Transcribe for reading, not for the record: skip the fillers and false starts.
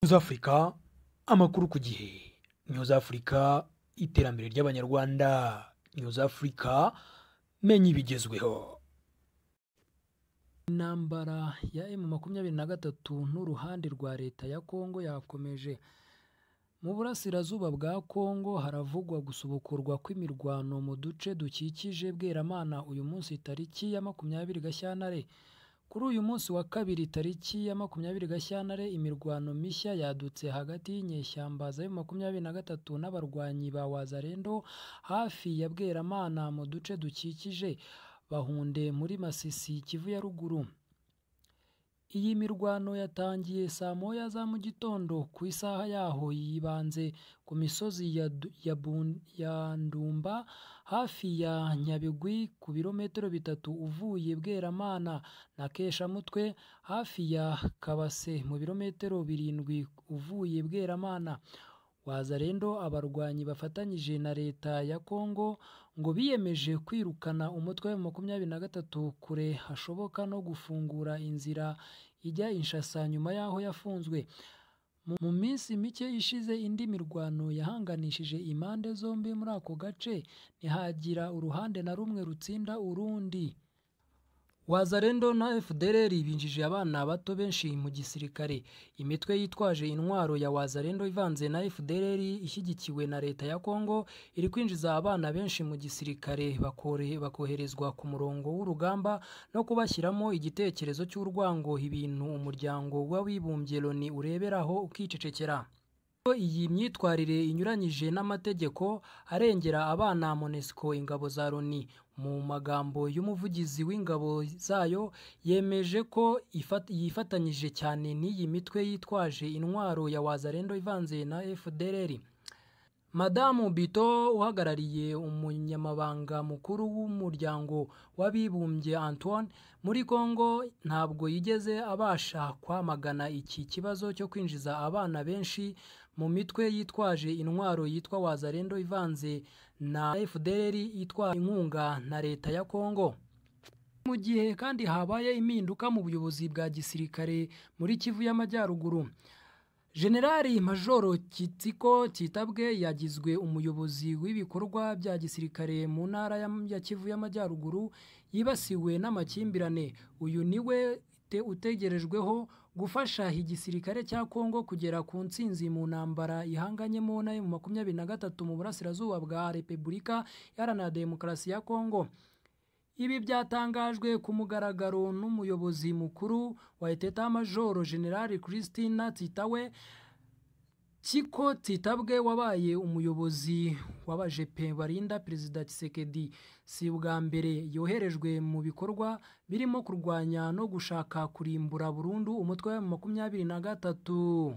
News Africa, amakuru ku gihe. News Africa, iterambere ry'Abanyarwanda. News Africa, menya ibigezweho. Intambara ya M23 n'uruhande rwa leta ya Congo yakomeje. Mu burasirazuba bwa Congo haravugwa gusubukurwa kw'imirwano mu duce dukikije Bweramana uyu munsi tariki ya 20 Gashyantare. Kuri uyu munsi wa kabiri tariki ya 20 Gashyantare imirwano mishya yadutse hagati y'inyeshyamba za M23 n'abarwanyi ba Wazalendo hafi ya Bweramana mu duce dukikije Bahunde muri Masisi, Kivu ya ruguru. Iyi mirwano yatangiye saa moya za mu gitondo ku isaha yaho yibanze ku misozi ya Ndumba hafi ya Nyabigwi ku birometero 3 uvuye Bweramana na Keshamutwe hafi ya Kabase mu birometero 7 uvuye Bweramana. Wazalendo abarwanyi bafatanyije na leta ya Congo ngo biyemeje kwirukana umutwe wa M23 kure hashoboka no gufungura inzira ijya Kinshasa nyuma yaho yafunzwe. Mu minsi mike ishize indi mirwano yahanganishije impande zombi muri ako gace ntihagira uruhande na rumwe rutsinda urundi. Wazalendo na FDLR binjije abana bato benshi mu gisirikare. Imitwe yitwaje intwaro ya Wazalendo ivanze na FDLR ishyigikiwe na leta ya Congo iri kwinjiza abana benshi mu gisirikare bakoherezwa ku murongo w'urugamba no kubashyiramo igitekerezo cy'urwango, ibintu umuryango w'abibumbye Loni ureberaho ukicecekera. Iyi myitwarire inyuranyije n'amategeko arengera abana. MONUSCO, ingabo za Loni, mu magambo y'umuvugizi w'ingabo zayo yemeje ko yifatanyije cyane n'iyi mitwe yitwaje intwaro ya Wazalendo ivanze na FDLR. Madamu Bito uhagarariye umunyamabanga mukuru w'umuryango w'abibumbye Antoine muri Congo ntabwo yigeze abasha kwamagana iki kibazo cyo kwinjiza abana benshi mu mitwe yitwaje intwaro yitwa Wazalendo ivanze na FDLR yitwa inkunga na leta ya Congo. Mu gihe kandi habaye impinduka mu buyobozi bwa gisirikare muri Kivu y'Amajyaruguru. Generali Majoro Kitsiko Kitabwe yagizwe umuyobozi w'ibikorwa bya gisirikare mu ntara ya Kivu y'Amajyaruguru yibasiwe n'amakimbirane. Uyu niwe utegerejweho gufasha igisirikare cya Congo kugera ku ntsinzi mu ntambara ihanganyemo na M23 mu burasirazuba bwa Repubulika Iharanira Demokarasi ya Congo. Ibi byatangajwe ku mugaragaro n'umuyobozi mukuru wa Etat Major General Christina Tsitawe. Kiko Tsitabwe wabaye umuyobozi w'abajepe barinda Perezida Tshisekedi si bwa mbere yoherejwe mu bikorwa birimo kurwanya no gushaka kurimbura burundu umutwe wa M23.